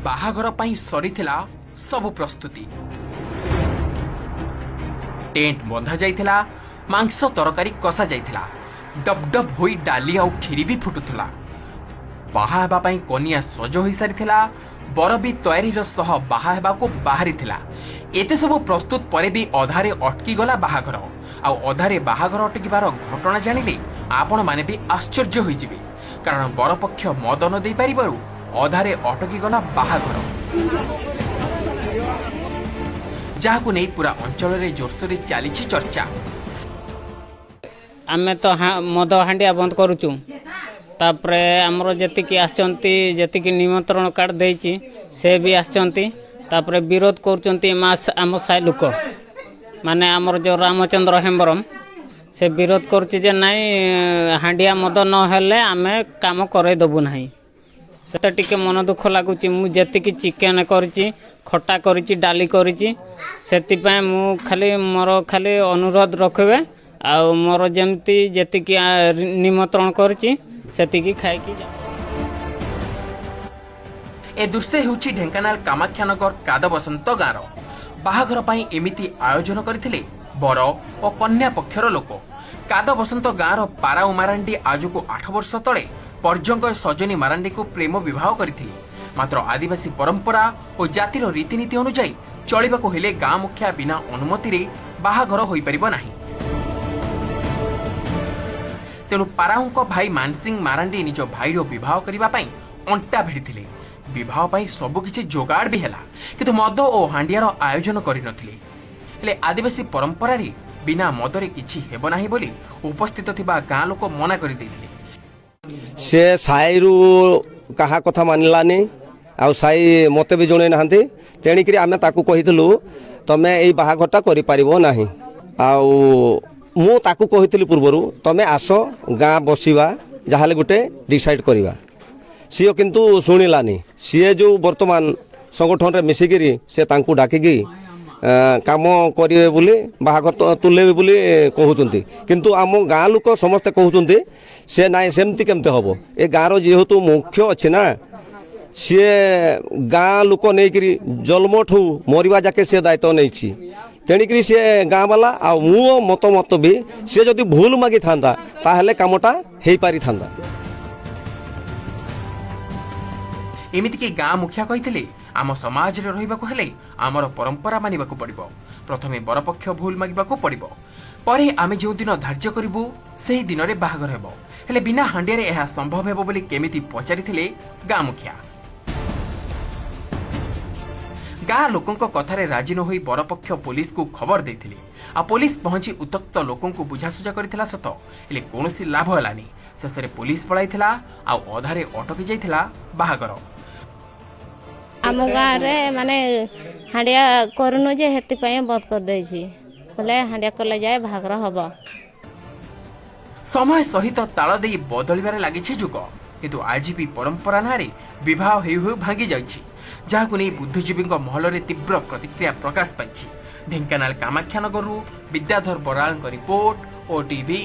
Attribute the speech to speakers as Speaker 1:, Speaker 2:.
Speaker 1: ବାହାଘର ପାଇଁ ସରିଥିଲା ସବୁ ପ୍ରସ୍ତୁତି। ଟେଣ୍ଟ ବନ୍ଧା ଯାଇଥିଲା, ମାଂସ ତରକାରୀ କଷା ଯାଇଥିଲା, ଡବ୍ ଡବ୍ ହୋଇ ଡାଲି ଆଉ କ୍ଷୀରି ବି ଫୁଟୁଥିଲା। ବାହା ହେବା ପାଇଁ କନିଆ ସଜ ହୋଇସାରିଥିଲା, ବର ବି ତୟାରୀର ସହ ବାହା ହେବାକୁ ବାହାରିଥିଲା। ଏତେ ସବୁ ପ୍ରସ୍ତୁତ ପରେ ବି ଅଧାରେ ଅଟକିଗଲା ବାହାଘର। ଆଉ ଅଧାରେ ବାହାଘର ଅଟକିବାର ଘଟଣା ଜାଣିଲେ ଆପଣମାନେ ବି ଆଶ୍ଚର୍ଯ୍ୟ ହୋଇଯିବେ, କାରଣ ବରପକ୍ଷ ମଦ ନ ଦେଇପାରିବାରୁ ଅଧାରେ ଅଟକିଗଲା ବାହାଘର, ଯାହାକୁ ନେଇ ପୁରା ଅଞ୍ଚଳରେ ଜୋରସୋରରେ ଚାଲିଛି ଚର୍ଚ୍ଚା।
Speaker 2: ଆମେ ତ ମଦ ହାଣ୍ଡିଆ ବନ୍ଦ କରୁଛୁ। ତାପରେ ଆମର ଯେତିକି ଆସିଛନ୍ତି, ଯେତିକି ନିମନ୍ତ୍ରଣ କାର୍ଡ଼ ଦେଇଛି, ସେ ବି ଆସିଛନ୍ତି। ତାପରେ ବିରୋଧ କରୁଛନ୍ତି ଆମ ସାହି ଲୋକ, ମାନେ ଆମର ଯେଉଁ ରାମଚନ୍ଦ୍ର ହେମ୍ବ୍ରମ, ସେ ବିରୋଧ କରୁଛି ଯେ ନାଇଁ, ହାଣ୍ଡିଆ ମଦ ନହେଲେ ଆମେ କାମ କରେଇ ଦେବୁ ନାହିଁ। ସେଟା ଟିକେ ମନ ଦୁଃଖ ଲାଗୁଛି। ମୁଁ ଯେତିକି ଚିକେନ୍ କରିଛି, ଖଟା କରିଛି, ଡାଲି କରିଛି, ସେଥିପାଇଁ ମୁଁ ଖାଲି ମୋର ଖାଲି ଅନୁରୋଧ ରଖିବେ ଆଉ ମୋର ଯେମିତି ଯେତିକି ନିମନ୍ତ୍ରଣ କରିଛି, ସେତିକି ଖାଇକି
Speaker 1: ଏ ଦୃଶ୍ୟ ହେଉଛି ଢେଙ୍କାନାଳ କାମାକ୍ଷାନଗର କାଦବସନ୍ତ ଗାଁର। ବାହାଘର ପାଇଁ ଏମିତି ଆୟୋଜନ କରିଥିଲେ ବର ଓ କନ୍ୟା ପକ୍ଷର ଲୋକ। କାଦବସନ୍ତ ଗାଁର ପାରାଉ ମାରାଣ୍ଡି ଆଜକୁ 8 ବର୍ଷ ତଳେ ପର୍ଜଙ୍ଗ ସଜନୀ ମାରାଣ୍ଡିକୁ ପ୍ରେମ ବିବାହ କରିଥିଲେ। ମାତ୍ର ଆଦିବାସୀ ପରମ୍ପରା ଓ ଜାତିର ରୀତିନୀତି ଅନୁଯାୟୀ ଚଳିବାକୁ ହେଲେ ଗାଁ ମୁଖିଆ ବିନା ଅନୁମତିରେ ବାହାଘର ହୋଇପାରିବ ନାହିଁ। ତେଣୁ ପାରାଉଙ୍କ ଭାଇ ମାନସିଂ ମାରାଣ୍ଡି ନିଜ ଭାଇର ବିବାହ କରିବା ପାଇଁ ଅଣ୍ଟା ଭିଡ଼ିଥିଲେ। ବିବାହ ପାଇଁ ସବୁକିଛି ଯୋଗାଡ଼ ବି ହେଲା, କିନ୍ତୁ ମଦ ଓ ହାଣ୍ଡିଆର ଆୟୋଜନ କରିନଥିଲେ। ହେଲେ ଆଦିବାସୀ ପରମ୍ପରାରେ ବିନା ମଦରେ କିଛି ହେବ ନାହିଁ ବୋଲି ଉପସ୍ଥିତ ଥିବା ଗାଁ ଲୋକ ମନା କରିଦେଇଥିଲେ।
Speaker 3: ସେ ସାହିରୁ କାହା କଥା ମାନିଲାନି ଆଉ ସାହି ମୋତେ ବି ଜଣେଇ ନାହାନ୍ତି। ତେଣିକିରି ଆମେ ତାକୁ କହିଥିଲୁ, ତମେ ଏଇ ବାହାଘରଟା କରିପାରିବ ନାହିଁ। ଆଉ ମୁଁ ତାକୁ କହିଥିଲି ପୂର୍ବରୁ, ତମେ ଆସ, ଗାଁ ବସିବା, ଯାହାହେଲେ ଗୋଟେ ଡିସାଇଡ଼୍ କରିବା। ସିଏ କିନ୍ତୁ ଶୁଣିଲାନି। ସିଏ ଯେଉଁ ବର୍ତ୍ତମାନ ସଂଗଠନରେ ମିଶିକିରି ସେ ତାଙ୍କୁ ଡାକିକି କାମ କରିବେ ବୋଲି, ବାହାଘର ତୁଲେଇବେ ବୋଲି କହୁଛନ୍ତି। କିନ୍ତୁ ଆମ ଗାଁ ଲୋକ ସମସ୍ତେ କହୁଛନ୍ତି ସେ ନାଇଁ, ସେମିତି କେମିତି ହେବ? ଏ ଗାଁର ଯେହେତୁ ମୁଖ୍ୟ ଅଛି ନା, ସିଏ ଗାଁ ଲୋକ ନେଇକିରି ଜନ୍ମଠୁ ମରିବା ଯାକେ ସେ ଦାୟିତ୍ୱ ନେଇଛି। ତେଣିକିରି ସିଏ ଗାଁ ବାଲା ଆଉ ମୁଁ ମତାମତ ବି, ସିଏ ଯଦି ଭୁଲ ମାଗିଥାନ୍ତା, ତାହେଲେ କାମଟା ହେଇପାରିଥାନ୍ତା।
Speaker 1: ଏମିତିକି ଗାଁ ମୁଖିଆ କହିଥିଲେ, ଆମ ସମାଜରେ ରହିବାକୁ ହେଲେ ଆମର ପରମ୍ପରା ମାନିବାକୁ ପଡ଼ିବ। ପ୍ରଥମେ ବରପକ୍ଷ ଭୁଲ ମାଗିବାକୁ ପଡ଼ିବ, ପରେ ଆମେ ଯେଉଁଦିନ ଧାର୍ଯ୍ୟ କରିବୁ, ସେହି ଦିନରେ ବାହାଘର ହେବ। ହେଲେ ବିନା ହାଣ୍ଡିଆରେ ଏହା ସମ୍ଭବ ହେବ ବୋଲି କେମିତି ପଚାରିଥିଲେ ଗାଁ ମୁଖିଆ। ଗାଁ ଲୋକଙ୍କ କଥାରେ ରାଜି ନ ହୋଇ ବରପକ୍ଷ ପୋଲିସକୁ ଖବର ଦେଇଥିଲେ। ଆଉ ପୋଲିସ ପହଞ୍ଚି ଉତ୍ତ୍ୟକ୍ତ ଲୋକଙ୍କୁ ବୁଝାସୁଝା କରିଥିଲା ସତ, ହେଲେ କୌଣସି ଲାଭ ହେଲାନି। ଶେଷରେ ପୋଲିସ ପଳାଇଥିଲା ଆଉ ଅଧାରେ ଅଟକି ଯାଇଥିଲା ବାହାଘର।
Speaker 4: ଆମ ଗାଁରେ ମାନେ ହାଣ୍ଡିଆ କରୁନୁ ଯେ, ସେଥିପାଇଁ ବନ୍ଦ କରିଦେଇଛି। ବୋଲେ ହାଣ୍ଡିଆ କଲେ ଯାଏ ବାହାଘର ହବ।
Speaker 1: ସମୟ ସହିତ ତାଳ ଦେଇ ବଦଳିବାରେ ଲାଗିଛି ଯୁଗ, କିନ୍ତୁ ଆଜି ବି ପରମ୍ପରା ନାଁରେ ବିବାହ ହେଉ ହେଉ ଭାଙ୍ଗି ଯାଇଛି, ଯାହାକୁ ନେଇ ବୁଦ୍ଧିଜୀବୀଙ୍କ ମହଲରେ ତୀବ୍ର ପ୍ରତିକ୍ରିୟା ପ୍ରକାଶ ପାଇଛି। ଢେଙ୍କାନାଳ କାମାକ୍ଷାନଗରରୁ ବିଦ୍ୟାଧର ବରାଳଙ୍କ ରିପୋର୍ଟ, ଓଟିଭି।